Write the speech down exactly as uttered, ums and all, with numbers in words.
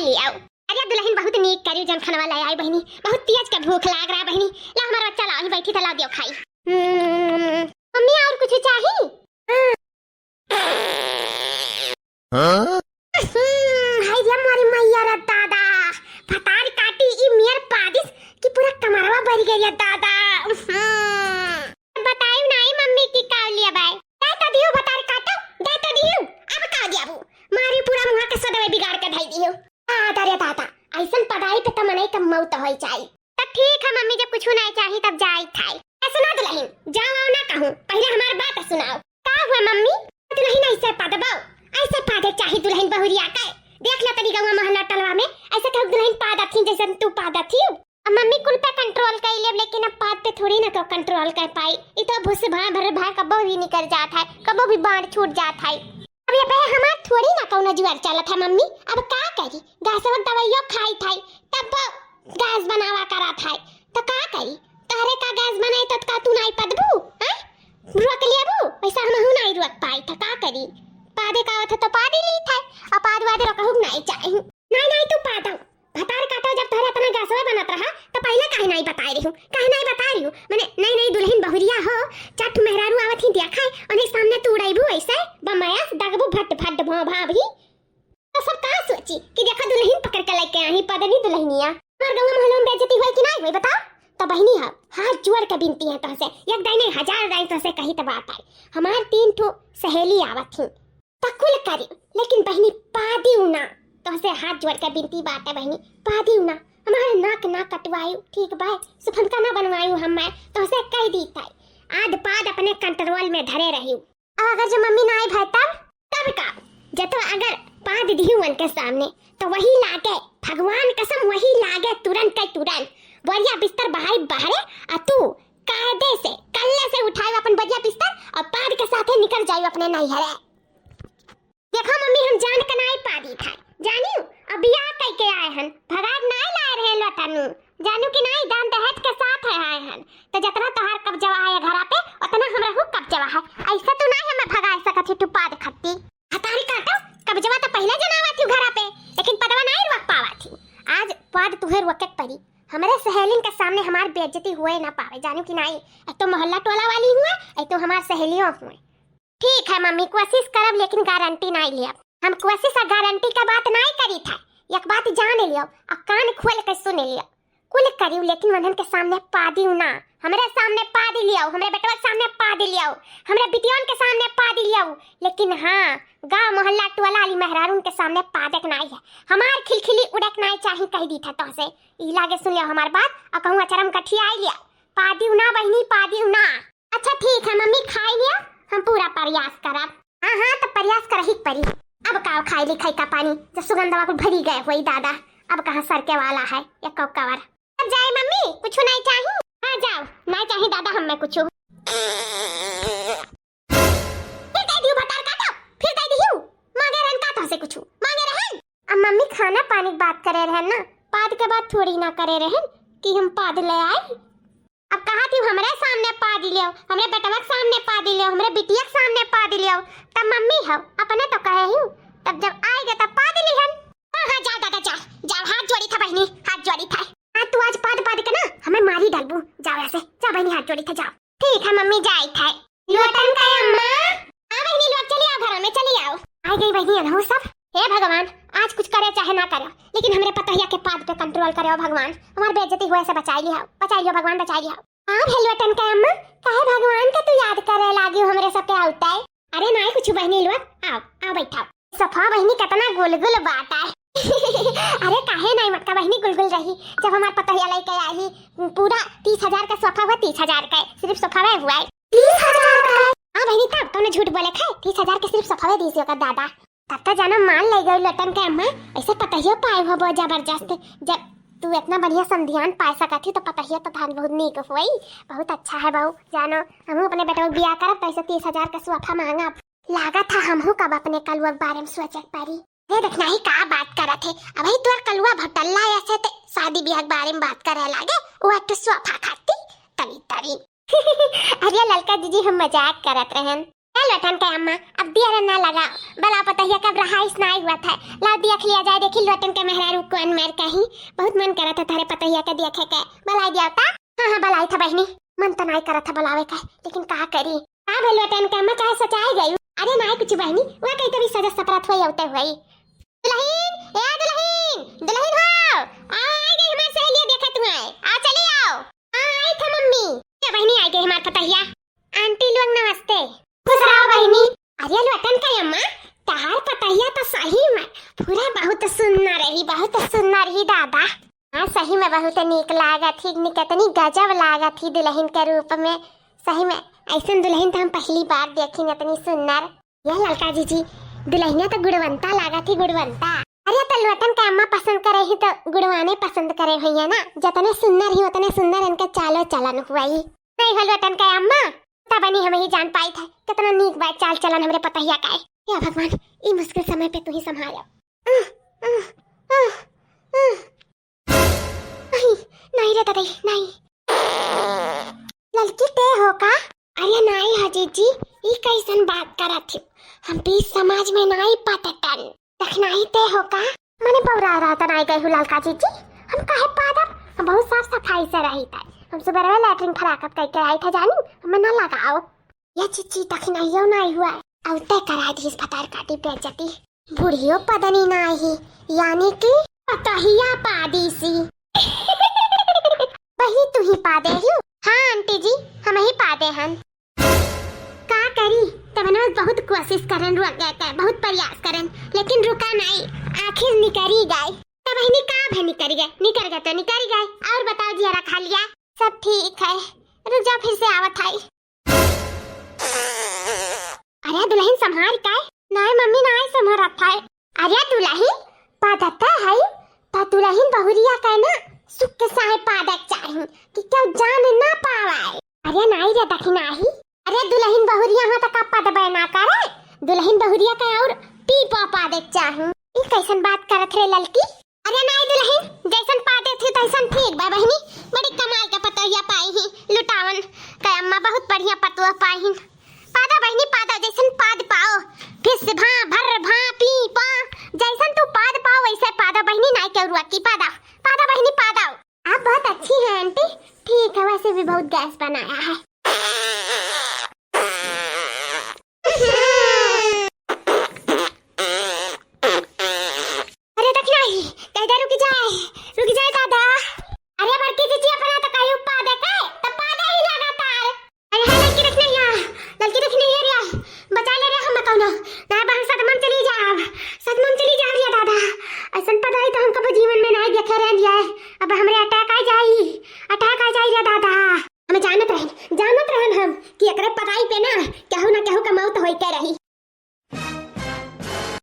ले आओ। अरे दुलहिन, बहुत नीक करिउ जौन खनवा लै आई बहिनी, बहुत तेज के भूख लाग रहा बहिनी। ला हमार बच्चा, लाओ ही बैठी त लाओ दियो खाई। हम्म, मम्मी और कुछ चाही? हाँ? हम्म, हाय रे मोरी मैया रे दादा, भतार काटी ई मेर पादिस कि पूरा कमरवा भर गया दादा। हम्म। बताइउ नाई मम्मी कि का लिया बाय। दे तो दियो भतार काटो, दे तो दियो। अब का दियाबू? मारी पूरा मुँह के सदवे बिगाड़ के धई दियो। आ, दादा रे दादा, ऐसन पदाई पे त मनई के मौत होई जाई। तब ठीक है मम्मी, जब कुछ नाई चाही तब जाई थाई। ए, सुना दुलहिन, जाओ आओ ना कहूँ, पहले हमार बात सुनाओ। का हुआ मम्मी? दुलहिन ऐसे पादबो, ऐसे पादे चाही दुलहिन बहुरिया के। देख ला तनी गौवा मोहल्ला टलवा में, ऐसे कहू दुलहिन पादत ही जैसन तू पादत ही। अब मम्मी कुल पे control कर लेब, लेकिन अब पाद पे थोड़ी ना को control कर पाई। ई तो भुस भा भर भा कबो भी निकल जात है, कबो भी बांध छूट जात है। अब ये पे हमार थोड़ी ना कौनो जुआर चलत है मम्मी, अब का करी? गैस वक्त दवाइयो खाई थाई, तब गैस बनावा करा थाई, तो का करी? तहरे का गैस बनाई तो का तू नाई पदबू? हैं? रोक लियाबू? वैसा हमहू नाई रोक पाई, तो का करी? पादे का आवत है तो पादी ली थाई, और पाद वादे रोकहू नाई चाही। नाई, नाई, तू पादो। भतार काटो, जब तोहरे इतना गैसवा बनत रहा, तो पहले काहे नाई बताए रही हूँ? काहे नाई बताए रही हूँ? मने, नई नई दुलहिन बहुरिया हो, चार ठो मेहरारू आवत ही देखाए, उन्हें सामने तू उड़ाइबू ऐसे, बमयास दगबू भट भट भों भाभी। तो सब का सोची कि देखो दुलहिन पकड़ के लेके आई, पदनी दुलहिनिया। हमार गौवा मोहल्ला में बेइज्जती होई कि नाई होई, बताओ? तो बहिनी, हम हाथ जोड़ के बिनती है तोहसे, एक दाई नहीं, हजार दाई तोहसे कही तो बात आई। हमार तीन ठो सहेली आवत ही, त कुल करी, लेकिन बहिनी, पादिउ ना। तोहसे हाथ जोड़ के बिनती बात है बहिनी, पादिउ ना। हमार नाक ना कटवायु, ठीक बाय? सुफनका ना बनवायु हमार, तोहसे कह दी ताई। आद पाद अपने control में धरे रहिउ। अब अगर जो मम्मी ना आई भाई तब? तब का? जब तो अगर पाद दिहु उनके सामने, तो वही लागे, भगवान कसम, वही लागे तुरंत के तुरंत। बोरिया बिस्तर बहाई बाहरे, आ तू कायदे से, कल्ले से उठायु अपन बोरिया बिस्तर और पाद के साथे निकल जायु अपने नैहरे। देखो मम्मी, हम जान के नाई पादी थाई, जानिउ? अब बियाह कई के आए हन, भगात नाई लाए रहे लटनू, जानू कि नाई? दान दहेज के साथ है आए हन, तो जितना तोहार कब्जवा है घरा पे, उतना हमरा हु कब्जवा है। ऐसे तू नाई हमें भगाए सकत ही, तू पाद खत्ती। हतारी काटो, कब्जवा तो पहले जनावा थी घरा पे, लेकिन पदवा नाई रोक पावा थी। आज पाद तुहे रोके के पड़ी, हमरे सहेलिन के सामने हमार बेइज्जती हुए ना पावे, जानू कि नाई? एक तो मोहल्ला टोला वाली हुए, एक तो हमार सहेलियों हुए। ठीक है मम्मी, कोशिश करब, लेकिन गारंटी नाई लियब। हम कोशिश आ गारंटी का बात नाई करी था। एक बात जान लियो, आ कान खोल के सुन लियो। कुल करियो, लेकिन वनहन के सामने पादियो ना। हमरे सामने पादी लियो, हमरे बेटवा के सामने पादी लियो, हमरे बिटियन के सामने पादी लियो। लेकिन हाँ, गांव मोहल्ला टोला वाली मेहरारून के सामने पादे के नाई है। हमार खिलखिली उड़े के नाई चाही, कह दी था तोहसे। ई लागे सुन लियो हमार बात, आ कहूँ अचरम कठियाई लियो। पादियो ना बहिनी, पादियो ना। अच्छा ठीक है मम्मी, खाई लिया, हम पूरा प्रयास करब। हाँ, हाँ, तो प्रयास करही के परी। अब का खाई ली खाई का पानी, जब सुगंधवा कुल भरी गए होई दादा, अब कहाँ सरके वाला है एक कवर। अब जाए मम्मी, कुछ नहीं चाही? हाँ जाओ, नहीं चाही दादा हमें कुछ। फिर दे दियो भतार काटो, फिर दे दियो। मांगे रहन का तोहसे कुछ? मांगे रहन? अब मम्मी खाना पानी की बात करे रहन ना, पाद के बात थोड़ी ना करे रहन कि हम पाद ले आए। अब कहा थी हमरे सामने पाद लियो, हमरे बेटवा के सामने पाद लियो, हमरे बिटिया के सामने पाद लियो, तब मम्मी हो, अपने तो कहे ही, तब जब आएगे तब पाद लिहन। हाँ, हाँ, जाओ दादा, जाओ, जाओ, हाथ जोड़ी था बहिनी, हाथ जोड़ी था। हाँ, तू आज पाद पाद के ना हमें मारी डालबू, जाओ यहाँ से, जाओ बहिनी, हाथ जोड़ी था, जाओ। ठीक है मम्मी, जाई था। लोटन का अम्मा। हाँ बहिनी लोग, चली आओ घर में, चली आओ। आ गई बहिनी अनहू सब। हे भगवान, आज कुछ करे चाहे ना करे, लेकिन हमरे पतोहिया के पाद पे control करे, ओ भगवान, हमार बेइज्जती हुए से बचाई लिया, बचाई लियो भगवान, बचाई लिया। हाँ भे लोटन का अम्मा, काहे भगवान का तू याद करे लागी हमरे सबके आवताई? अरे नाई कुछ बहिनी लोग, आओ, आओ बैठाओ। सोफा बहिनी कितना गुलगुल बाटा है। अरे काहे नाई मटका बहिनी गुलगुल रही, जब हमार पतोहिया लेके आई पूरा तीस हजार का सोफा हुआ, तीस हजार का सिर्फ सोफा हुआ है। तीस हजार का? हाँ बहिनी, तब कौनो झूठ बोले खाए, तीस हजार के सिर्फ सोफा दीजिए का दादा। तब तो जाना मान ले गई लोटन के अम्मा, ऐसे पतोहियो पाए हो बहुत जबरदस्त। जब तू इतना बढ़िया संधियान पाए सकत ही तो पतोहियो तो धान बहुत नीक होई। बहुत अच्छा है बहू, जानो हमहू अपने बेटवा के बियाह करब तो ऐसे तीस हजार का सोफा मांगा। लागत है हमहू कब अपने कलुआ के बारे में सोचे के पड़ी। रे देखना ही का बात करत है, अबही तोर कलुआ भटल्ला ऐसे ते शादी बियाह के बारे में बात करे लागे, वो एक ठो सोफा खाती तनी तनी। अरे ललका जीजी, हम मजाक करत रहन। ए लोटन के अम्मा, अब दियरा ना लगाओ, बलाओ पतोहिया के, अब रहाइस नाहीं हुआ था। लाओ देख लिया जाए, देखी लोटन के मेहरारू कौन मेर कहीं। बहुत मन करत है तोहरे पतोहिया के देखे के। बलाई दिया ता। हाँ, हाँ, बलाई था बहिनी, मन तो नाहीं करत है बलावे के, लेकिन का करी? का भइल लोटन के अम्मा, काहे सचाई गई? अरे नाहीं कुछ बहिनी, वह कहीं तभी सजत सपरत हुई अउते हुई। दुलहिन, ए दुलहिन, दुलहिन हो, आओ, आई गई हमार सहेलिया, देखा तू आए, आ चली आओ। हाँ, आई था मम्मी। ए बहिनी, आई गई हमार पतोहिया। आंटी लोग नमस्ते। खुश रहो बहिनी। अरे लोटन के अम्मा, तहार पतोहिया तो सही में पूरा बहुत सुन्नर रही, बहुत सुन्नर रही दादा। हाँ, सही में बहुत नीक लागत ही, नि-, कितनी गजब लागत ही दुलहिन के रूप में। सही में, ऐसन दुलहिन तो हम पहली बार देखिन, इतनी सुन्नर। यह ललका जीजी, दुलहिनिया तो गुणवंता लागत ही, गुणवंता। अरे, तो लोटन के अम्मा पसंद करे ही तो गुणवाने पसंद करे हुई है ना, जतने सुन्नर ही उतने सुन्नर इनके चालो चलन हुआ ही। नहीं हो लोटन के अम्मा, तब नहीं हम ही जान पाई थे, कितना नीक बा चाल चलन हमरे पतोहिया का है। हे भगवान, ई मुश्किल समय पे तू ही संभालो। आह, आह, आह, आह। नहीं, नहीं रे ददई, नहीं। ललकी ते हो का? अरे नाहीं हो जीजी, ई कैसन बात करत ही? हम बीच समाज में नाहीं पटतन। दखिनाही ते हो का? मने बौरा रहता नाहीं गई हूँ ललका जीजी। हम काहे पादब? हम बहुत साफ सफाई से रही थे। हम सुबह लैट्रिन फराकत करके आई थे जानी, हमें ना लगाओ। ये जीजी दखिनाहियो नाहीं हुआ। अउते करा दीस भतार काटी बेइज्जती। बुढ़ियो पदनी नाहीं, यानी कि पतोहिया पादी सी। वही तू ही पादे ही? हाँ आंटी जी, हम ही पादे हन। का करी, तबन में बहुत कोशिश करन, रुक गए थे, बहुत प्रयास करन, लेकिन रुका नाहीं, आखिर निकरी गए। तब बहिनी का भे निकरी गए, निकरी गए तो निकरी गए। और बताओ जियरा खा लिया? सब ठीक है, रुक जाओ फिर से आवत है। अरे दुलहिन संभार काय? नाय मम्मी नाय संभारत है। अरे दुलहिन पादत है, तो दुलहिन बहुरिया का ना सुख के साय पादक चाही कि केहू जान ना पावे। अरे नाई रे दखिनाही, अरे दुलहिन बहुरिया हाँ तो का पादबे ना करे, दुलहिन बहुरिया का और पी पा पादक चाही। ई कैसन बात करत रे ललकी? अरे नाई दुलहिन, जैसन पादे थी तैसन ठीक बा बहिनी। बड़ी कमाल के पतोहिया पाई ही, लुटावन के अम्मा बहुत बढ़िया पतोह पाई ही। पादा बहिनी पादा, जैसन पाद पाओ, फिस भा भर भा पी पा, जैसन तू पाद पाओ वैसे पादा बहिनी, नाई के उरुआ की पादा, पादा बहिनी पादा। आप बहुत अच्छी हैं आंटी, ठीक है, वैसे भी बहुत गैस बनाया है। अरे दखिनाही, दादा रुक जाए, रुक जाए दादा। अरे बड़की जीजी अपना तो कहीं पादे के, तो पादे ही लगातार। अरे हाँ ललकी दखिनाही, ललकी दखिनाही रे, बचा ले रे हम कौनो। ना बहन सदमा में चली जाब, सदमा में चली जाब रे दादा। ऐसन पदाई तो हम कबो जीवन में नहीं देखे रह लिया। अब हमरे अटैक आ जाई, अटैक आ जाई रे दादा। हम जानत रहन, जानत रहन हम कि एकरे पदाई पे ना